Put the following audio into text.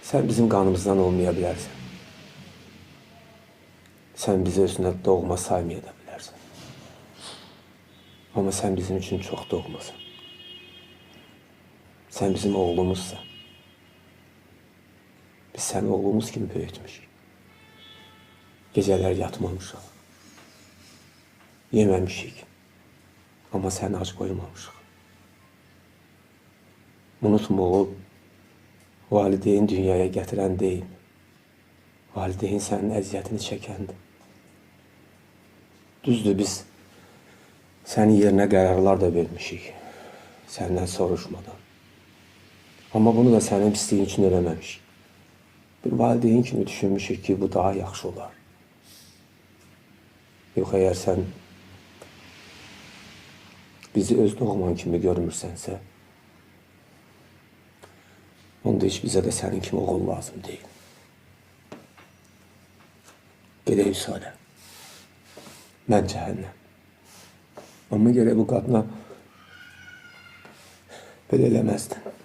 Sən bizim qanımızdan olmaya bilərsən. Sən bizi özünə doğma saymaya da bilərsən. Amma sən bizim üçün çox doğmasan. Sən bizim oğlumuzsan. Biz səni oğlumuz kimi böyütmüşük. Gecələr yatmamışıq. Yeməmişik. Amma səni ac qoymamışıq. Unutma oğul, valideyn dünyaya gətirən deyil. Valideyn sənin əziyyətini çəkəndir. Düzdür, biz sənin yerinə qərarlar da vermişik. Səndən soruşmadan. Amma bunu da sənin pisliyin üçün eləməmişik. Bir valideyn kimi düşünmüşük ki, bu daha yaxşı olar. Yox, əgər sən bizi öz doğman kimi görmürsənsə, onda heç bizə də sənin kimi oğul lazım deyil. Gedək Vüsalə. Mən cəhənnəm. Amma gərək bu qadına belə eləməzdin.